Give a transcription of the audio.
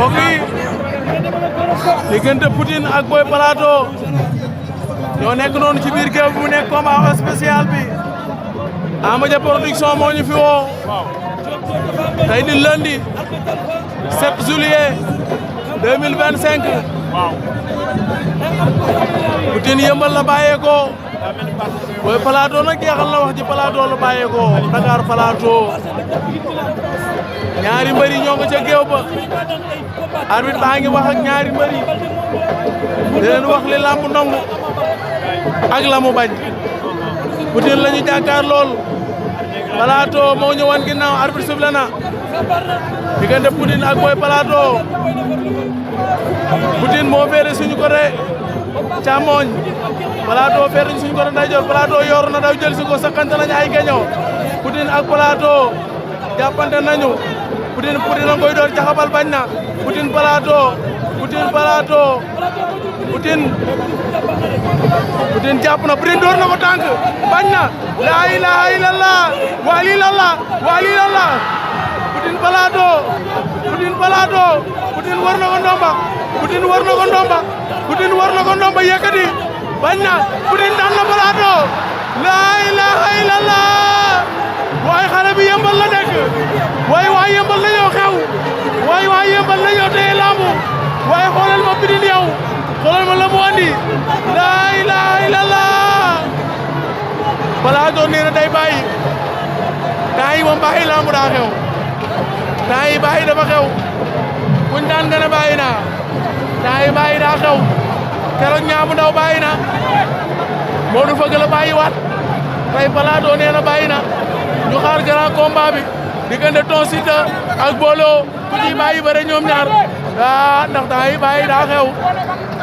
mbokk yi diggante Poutine ak Boy Plateau ñoo nekk noonu ci biir géew bi mu nekk combat spécial bi Ama Dia production moo ñu fi woo tey di lundi 7 juillet 2025 Poutine yëmbal la bàyyeekoo Boy Plateau nag jeexal na wax ci Plateau la bàyyeekoo Dakar Plateau ñaari mbëri ñoo nga ca géew ba arbitre baa ngi wax ak ñaari mbëri di leen wax li làmb nangu ak la mu bañ Poutine la ñu jàkkaar lool Plateau moo ñu wan ginnaaw arbitre sifflé na diggante Poutine ak Boy Plateau Poutine moo féere suñu côté càmmoñ Plateau féere suñu côté ndeyjoor Plateau yor na daw jël si ko sakkante nañu ay geño Poutine ak Plateau jàppante nañu Poutine a koy door jaxabal bañ na Poutine Plateau Poutine jàpp na Poutine door na ko tànk bañ na laa ilaaha illallah waa lii lan la Poutine Plateau Poutine war na ko ndomba Poutine war na ko ndomba yëkkati bañ na Poutine daan na Plateau laa ilaaha illallah waaye xale bi yëmbal la nekk waaye waa yëmbal la ñëw xew waaye waa yëmbal la ñëw tey lambu waaye xoolal ma Poutine yow xoolal ma la mu andi laa ilaaha illallah Plateau nee na day bàyyi temps yi moom bàyyi lambu daa xew temps yi bàyyi dafa xew kuñ daan gën a bàyyi naa temps yi bàyyi daa xew keroog ñaamu ndaw bàyyi na Modou Feugue la bàyyi waat tey Plateau nee na bàyyi na ñu xaar grand combat bi diggante Ton Siteu ak Bolo ku ci bàyyi bëre ñoom ñaar ndax temps yi bàyyi daa xew